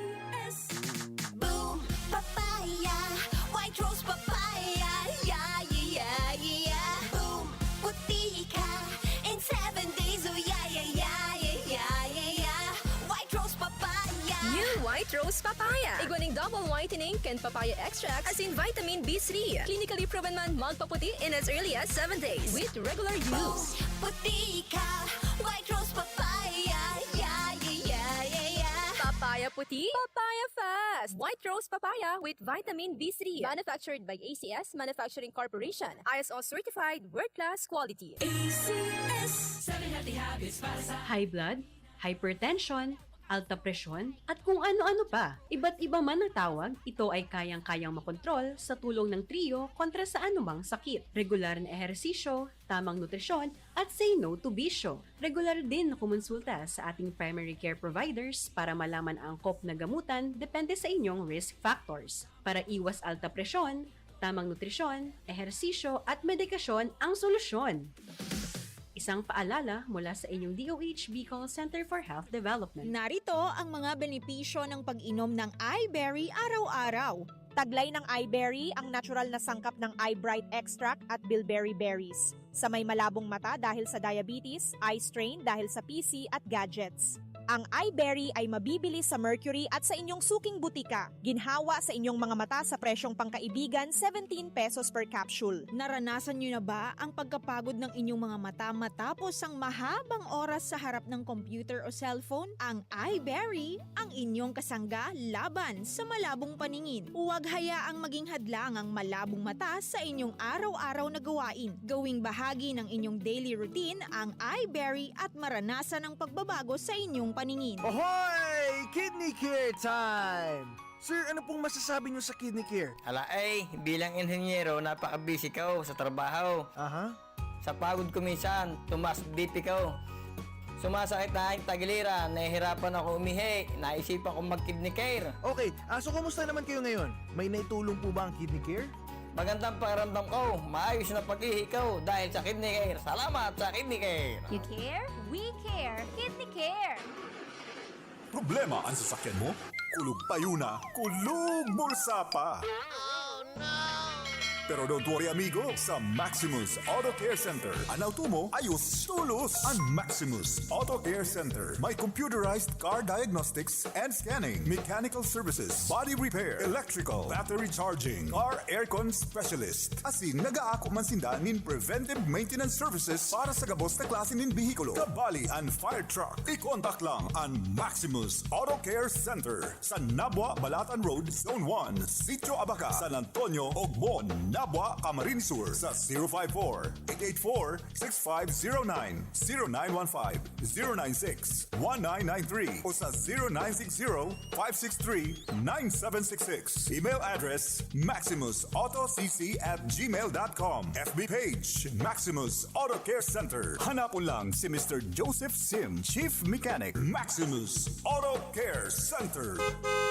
S. Boom! Papaya! White Rose Papaya! Yeah, yeah, yeah, yeah! Boom! Puti ka! In seven days, oh yeah, yeah, yeah, yeah, yeah, yeah, yeah! White Rose Papaya! New White Rose Papaya. Igwa ning double whitening kan papaya extract asin vitamin B three. Clinically proven man magpaputi in as early as seven days with regular use. Puti ka! White Rose Papaya! Yeah, yeah, yeah, yeah, yeah! Papaya puti, papaya fast. White Rose Papaya with vitamin B three. Manufactured by A C S Manufacturing Corporation. I S O certified, world-class quality. A C S. Seven healthy habits para sa High blood, hypertension, alta presyon, at kung ano-ano pa. Iba't iba man ang tawag, ito ay kayang-kayang makontrol sa tulong ng Trio kontra sa anumang sakit. Regular na ehersisyo, tamang nutrisyon, at say no to bisyo. Regular din na kumonsulta sa ating primary care providers para malaman ang angkop na gamutan depende sa inyong risk factors. Para iwas alta presyon, tamang nutrisyon, ehersisyo, at medikasyon ang solusyon. Isang paalala mula sa inyong D O H Bicol Center for Health Development. Narito ang mga benepisyo ng pag-inom ng iBerry araw-araw. Taglay ng iBerry ang natural na sangkap ng iBright extract at bilberry berries. Sa may malabong mata dahil sa diabetes, eye strain dahil sa P C at gadgets. Ang iBerry ay mabibili sa Mercury at sa inyong suking butika. Ginhawa sa inyong mga mata sa presyong pangkaibigan, seventeen pesos per capsule. Naranasan nyo na ba ang pagkapagod ng inyong mga mata matapos ang mahabang oras sa harap ng computer o cellphone? Ang iBerry, ang inyong kasangga laban sa malabong paningin. Huwag hayaang maging hadlang ang malabong mata sa inyong araw-araw na gawain. Gawing bahagi ng inyong daily routine ang iBerry at maranasan ang pagbabago sa inyong paningin. Ohoy! Kidney Care time! Sir, ano pong masasabi niyo sa Kidney Care? Ala ay, bilang inhenyero, napaka-busy ko sa trabaho. Aha. Sa pagod ko minsan, tumaas B P ko. Sumasakit na ang tagiliran, nahihirapan ako umihi, naisipan kong mag-kidney care. Okay, ah, so kumusta naman kayo ngayon? May naitulong po ba ang Kidney Care? Magandang pakiramdam ko, maayos na pag-ihi ko dahil sa kidney care. Salamat sa kidney care! You care? We care! Kidney care! Problema ang sasakyan mo? Kulog payo na, kulog bulsa pa! Pero don't worry amigo, sa Maximus Auto Care Center, an auto mo ayos tolos! An Maximus Auto Care Center may computerized car diagnostics and scanning, mechanical services, body repair, electrical, battery charging, car aircon specialist. Asin nagaako man sinda nin preventive maintenance services para sa gabos na klase nin behikulo, kabali an fire truck. I-contact lang an Maximus Auto Care Center sa Nabua, Balatan Road, Zone one, Sitio Abaca, San Antonio, Ogmon, Tabua, Camarines Sur sa zero five four, eight eight four, six five zero nine, zero nine one five, zero nine six, one nine nine three o sa zero nine six zero, five six three, nine seven six six. Email address, maximus auto c c at gmail dot com. F B page, Maximus Auto Care Center. Hanapon lang si Mister Joseph Sim, Chief Mechanic, Maximus Auto Care Center.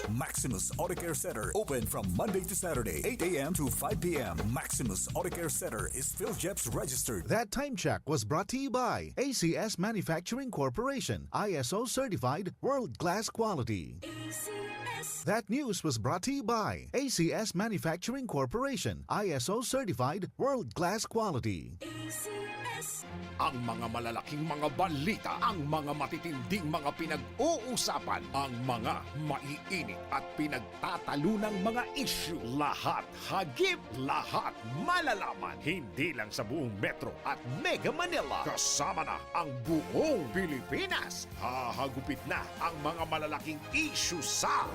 Maximus Auto Care Center, open from Monday to Saturday, eight a m to five p m. Maximus Auto Care Center is PhilGEPS registered. That time check was brought to you by A C S Manufacturing Corporation, I S O certified, world-class quality. A C S. That news was brought to you by A C S Manufacturing Corporation, I S O certified, world-class quality. A C S. Ang mga malalaking mga balita, ang mga matitinding mga pinag-uusapan, ang mga maiinit at pinagtatalunang mga isyu, lahat hagip, lahat malalaman. Hindi lang sa buong Metro at Mega Manila, kasama na ang buong Pilipinas. Hahagupit na ang mga malalaking isyu sa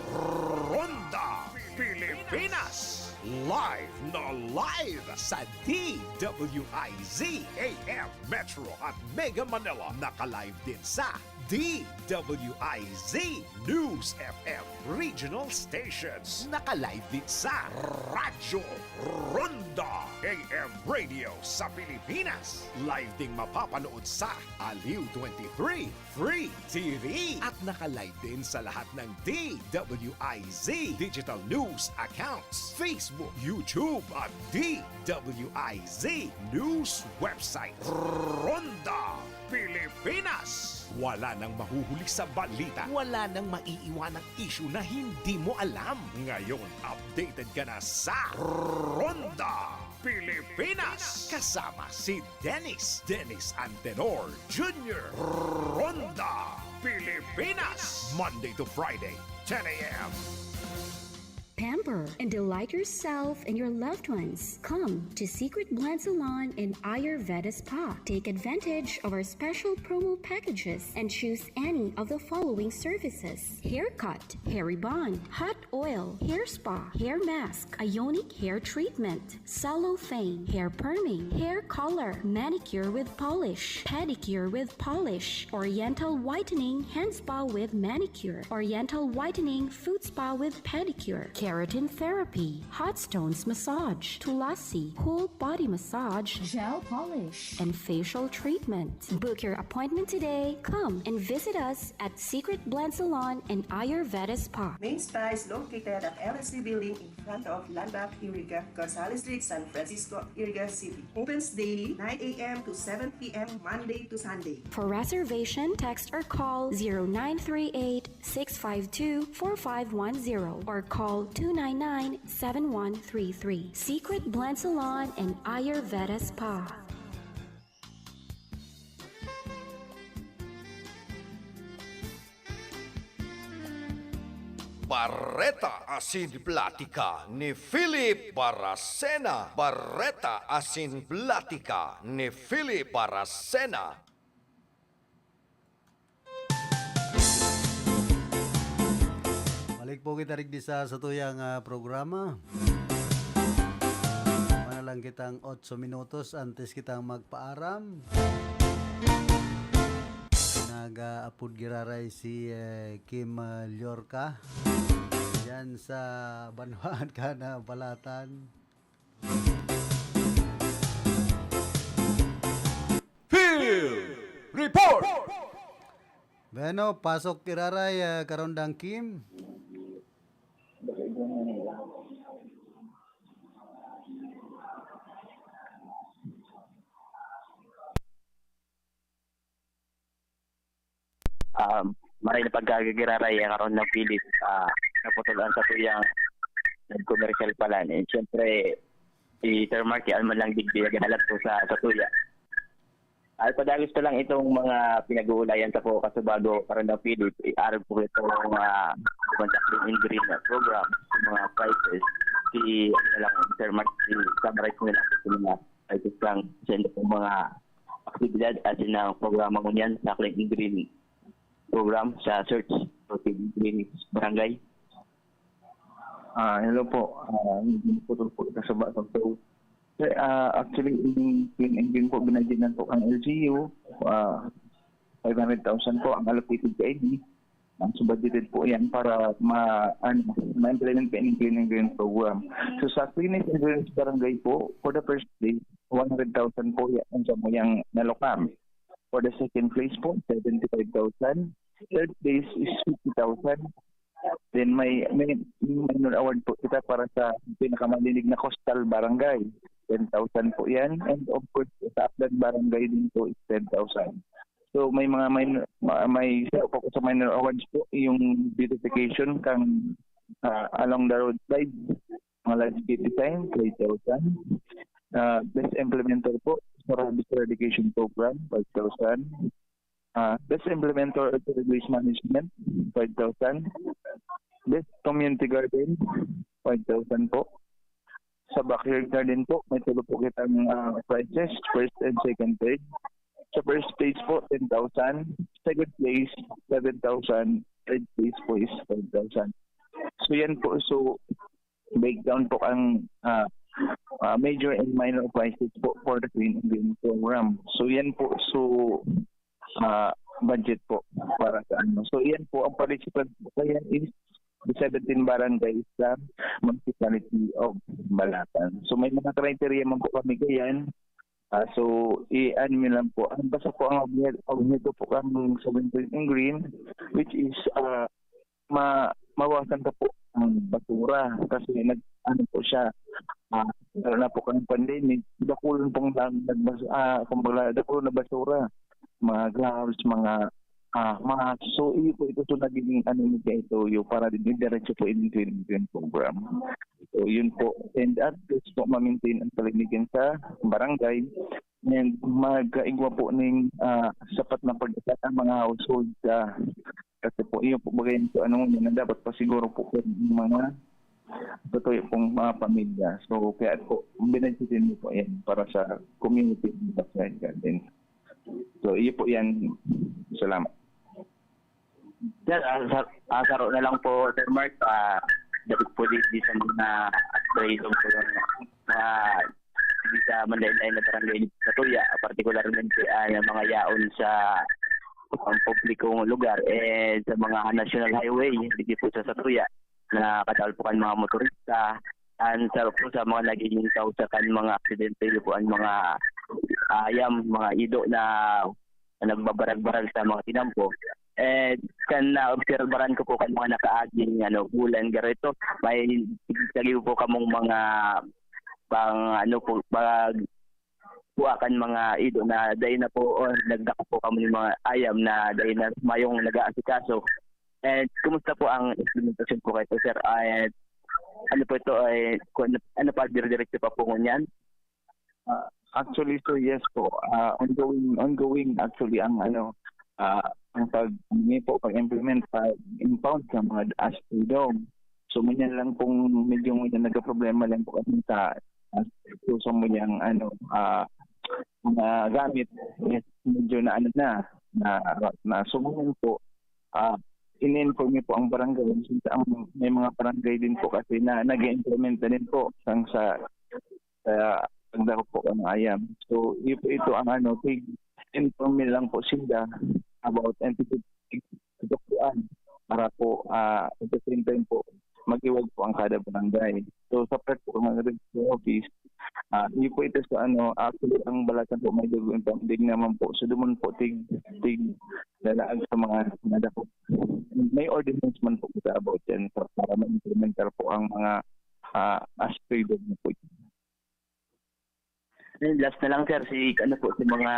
Ronda Pilipinas. Live na live sa D W I Z A M Metro at Mega Manila. Naka-live din sa D W I Z News F M Regional Stations. Naka-live din sa Radyo Ronda A M Radio sa Pilipinas. Live ding mapapanood sa Aliw twenty-three Free T V. At naka-live din sa lahat ng D W I Z digital news accounts, Facebook, YouTube, at D W I Z news website. Ronda Pilipinas. Wala nang mahuhuli sa balita. Wala nang maiiwanang isyu na hindi mo alam. Ngayon, updated ka na sa Ronda Pilipinas. Kasama si Dennis, Dennis Antenor Junior. Ronda Pilipinas. Monday to Friday, ten a m. Pamper and delight yourself and your loved ones. Come to Secret Blend Salon and Ayurveda Spa. Take advantage of our special promo packages and choose any of the following services: haircut, hair rebond, hot oil, hair spa, hair mask, ionic hair treatment, cellophane, hair perming, hair color, manicure with polish, pedicure with polish, oriental whitening, hand spa with manicure, oriental whitening, foot spa with pedicure, keratin therapy, hot stones massage, tulasi, whole body massage, gel polish, and facial treatment. Book your appointment today. Come and visit us at Secret Blend Salon and Ayurveda Spa. Main Spa is located at L S C Building in front of Landmark Iriga, Gonzales Street, San Francisco, Iriga City. Opens daily, nine a m to seven p m, Monday to Sunday. For reservation, text or call zero nine three eight, six five two, four five one zero or call two nine nine, seven one three three. Secret Blend Salon and Ayurveda Spa. Bareta asin Platika ni Philip Baracena. Bareta asin Platika ni Philip Baracena. Balik po kita rigdi sa satuyang, ah, programa. Mana lang kitang otso minutos antes kitang magpaaram. Nag-aapod giraray si, eh, Kim, ah, Llorca. Diyan sa Banwaan ka na Balatan. Field Report! Bueno, pasok giraray, ah, Karondang Kim. Ah, maray na pagkagagiraray, ah, Karondang Philip, ah, naputol ang satuyang commercial pala. Eh, siyempre, si Sir Marky, alman lang digdi, naghahalat po sa, sa tuya. Ay, padagos pa lang itong mga pinag-uulayan sa po, kaso bago, Karondang Philip, eh, arog po itong, ah, sa Clean and Green na program, sa mga prices. Si, ano lang, Sir Marky, summarize nila sa mga prices lang sa inyo pong mga aktibidad at sa programa ngunyan sa Clean and Green program sa search for Clean and Green Barangay. Ah, hello po. Ah, medyo naputol po ito sa batang show. Sir, ah, actually, in, in, in po, binadyanan po ang L G U, ah, five hundred thousand po ang allocated kaini. Ang so budgeted po yan para ma, ano, ma-implement po yung clean and green program. So sa clean and green barangay po, for the first place, one hundred thousand po yan, ang sa muyang nalokam. For the second place po, seventy-five thousand. Third place is fifty thousand. Then may, may minor award po kita para sa pinakamalinig na coastal barangay, ten thousand po yan. And of course, sa Aklan barangay din po is ten thousand. So may mga minor, ma- may isa pa po sa minor awards po, yung beautification kang, ah, along the roadside, mga landscape design, three thousand. Ah, best implementer po sa Rabies Eradication Program, five thousand. Ah, best implementer of waste management, five thousand. Best community garden, five thousand po. Sa backyard garden po, may tulo po kitang, ah, prizes, first and second, third. Sa first place po, ten thousand. Second place, seven thousand. Third place po is five thousand. So yan po, so breakdown po ang, ah, ah, major and minor prizes po for the Clean and Green Program. So yan po, so, ah, budget po para sa ano. So yan po, ang participant po kaya is the seventeen barangays sa Municipality of Balatan. So may mga criteria man po kami kayan. Ah, so i-ano nyo lang po. Ang basta po ang obje- obheto po kami sa Clean and Green, which is, ah, ma mawasan ka po ang basura kasi nag ano po siya, ah, lalo na po kang pandemic, dakulon pong nag nagbas ah, kumbaga dakulon na basura, mga gloves, mga, ah, mask. So, iyo po ito, so nagiging ano ni kayo para din diretso po in clean clean program. So, yun po. And at least po ma-maintain ang kalinigan sa barangay. And mag-igwa po ning, ah, sapat na pagkakat ang mga household sa kasi po, iyo po bagay ito, ano, yun na dapat pa siguro po po yung mga totoo pong mga pamilya. So, kaya po, binadgetin mo po yan para sa community ng Basayan Garden. So, iyo po yan. Salamat. Sir, ah, sa, ah, saro na lang po, Sir Mark, ah, dapat po di, di sa mga trade po yun. Ah, di sa manlain-lain na barangay sa Tuya, particularmente ah, yung mga yaon sa ang publikong lugar, eh, sa mga national highway, hindi po sa Satuya, na kadal po kan mga motorista, and sa, po sa mga nagiging kausa kan mga aksidente, yun po ang mga ayam, mga ido na, na nagbabarag-barag sa mga tinampo. Eh, kan naobserbaran ko po kan mga nakaaging ano, bulan, garo ito, may lagi po kamong mga pang ano po, pag kuha kan mga ido na dai na po o nagdako po kamo ning mga ayam na dai na mayong nag-aasikaso. And kumusta po ang implementasyon po kayo, sir? And ano po ito ay kung ano, ano pa, dire-diretso pa po ngunyan? Ah, actually, sir, yes po. Ah, ongoing, ongoing actually ang ano, ah, ang pag, ano po, pag-implement, pag-impound sa mga as freedom. So, ngunyan lang kung medyo ngunyan nagka-problema lang po kami sa, ah, so, sa ngunyan, ano, ah, mga gamit, eh, medyo na ano na, na, na so, ngunyan po, ah, in-inform niyo po ang barangay. Since ang, may mga barangay din po kasi na nag-implement na din po sang sa, sa pagdako po ng ayam. So, iyo po ito ang ano, tig-inform nyo lang po sila about and tutukuan para po, ah, at the same time po, mag-iwag po ang kada barangay. So, sa part po ng registry office, ah, iyo po ito sa ano, actually, ang Balatan po may gagawin po, hindi naman po. So, dumon po, tig, tig, lalaag sa mga nadako. May ordinance man po kita about yan so, para ma-implementar po ang mga ah, as traded na po. And last na lang, sir, si ano po, si mga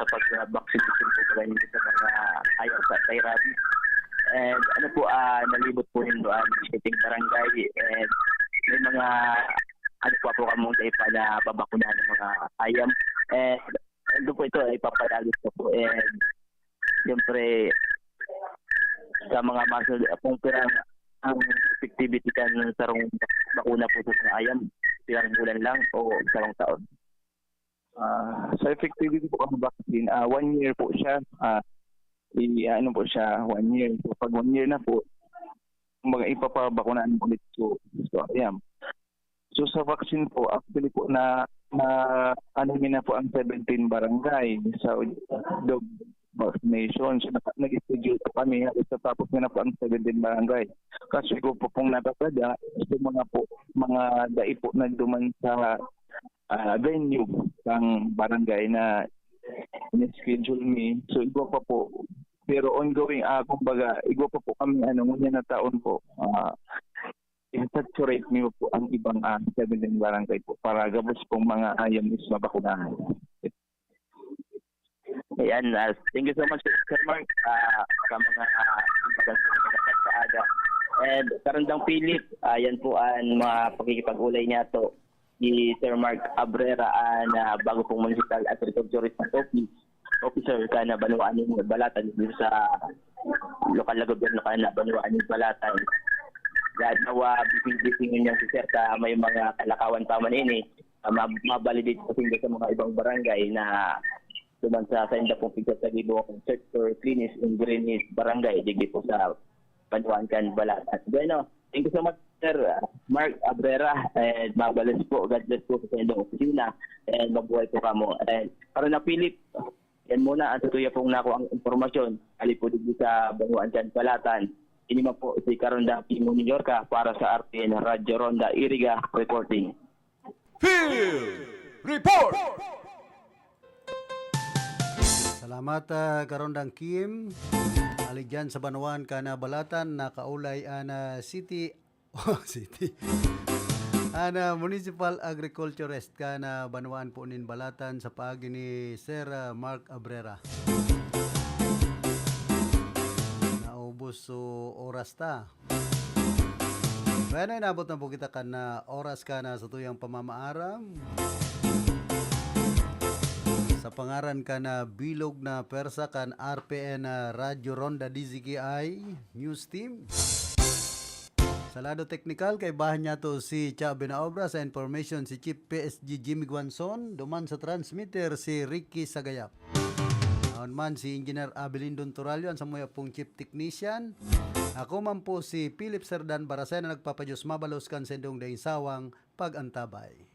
sa pag-vaccination po ba yun sa mga ayaw sa kay rabies. And ano po, ah, nalibot po yung doon, sitting barangay, and may mga ano po po kamong sa ipa na babakunahan ng mga ayam. And doon po ito, ipapalagit ko po. And siyempre, sa mga masunod, kung pirang ang effectivity kan sarong bakuna po sa mga ayam, pirang bulan lang o sarong taon? Ah, sa effectivity po ang vaccine, ah, one year po siya. Ah, i ano po siya, one year. So pag one year na po, kumbaga ipapabakunahan mo ulit. So, so ayan. So, sa vaccine po, actually po, na, na, ano, mi na po ang seventeen barangay sa dog vaccination. So, naka-, nag-schedule po kami, halos natapos na po ang seventeen barangay. Kaso ko po pong natatada, sa mga po, mga dai po nagduman sa, ah, venue ng barangay na in-schedule mi. So, igwa pa po. Pero ongoing, ah, kumbaga, igwa pa po kami, ano, ngunyan na taon po. Ah, i-saturate mi po ang ibang, ah, seventeen barangay po para gabos pong mga ayon is mabakunahan. Ayan, ah, thank you so much, Sir Mark, ah, sa mga, ah, sa aga. And Karandang Philip, ah, yan po ang mga pakikipag-ulay niya to. Si Sir Mark Abrera, ah, na bago pong Municipal Agriculturist Office, Officer ka na banwaan ng Balatan dito sa lokal na gobyerno ka na banwaan ng Balatan. Dahil nawa, busy-busy ngunyan si Sir ka may mga kalakawan pa man ini, ah, ma- mabalidate po sa mga ibang barangay na duman sa sainda pong pigsasagibo ang search for cleanest and greenest barangay, digdi po sa Panuan kan Balatan. Bueno, thank you so much, Sir Mark Abrera. And mabalos po, God bless po sa saindong opisina. And mabuhay po kamo. And para na Philip, yan muna ang tutuya pong nako ang impormasyon. Ali po digdi sa Banuan kan Balatan. Ini man po si Karonda Pimo New York para sa R T N Radyo Ronda Iriga reporting. Field Report! Salamat, ah, Karondang Kim. Ali dyan sa Banwaan kan Balatan, nakaulay an, ah, city, oh, city. An, ah, municipal agriculturist kan, ah, Banwaan po nin Balatan sa paagi ni Sir, ah, Mark Abrera. Naubos so oras ta. Bueno, inabot na po kita kan, ah, oras kan, ah, satuyang pamamaaram. Sa pangaran kan, ah, bilog na pwersa kan R P N, ah, Radyo Ronda D Z K I News Team. Sa lado teknikal, kaibahan niya to si Cha Binaobra, sa information si Chief P S G Jimmy Guanzon, duman sa transmitter si Ricky Sagayap. Aon man si Engineer Abelindon Turalio, an samuya pong Chief Technician. Ako man po si Philip Serdan Barasay na nagpapadiyos mabalos kan sendong daing sawang pag-antabay.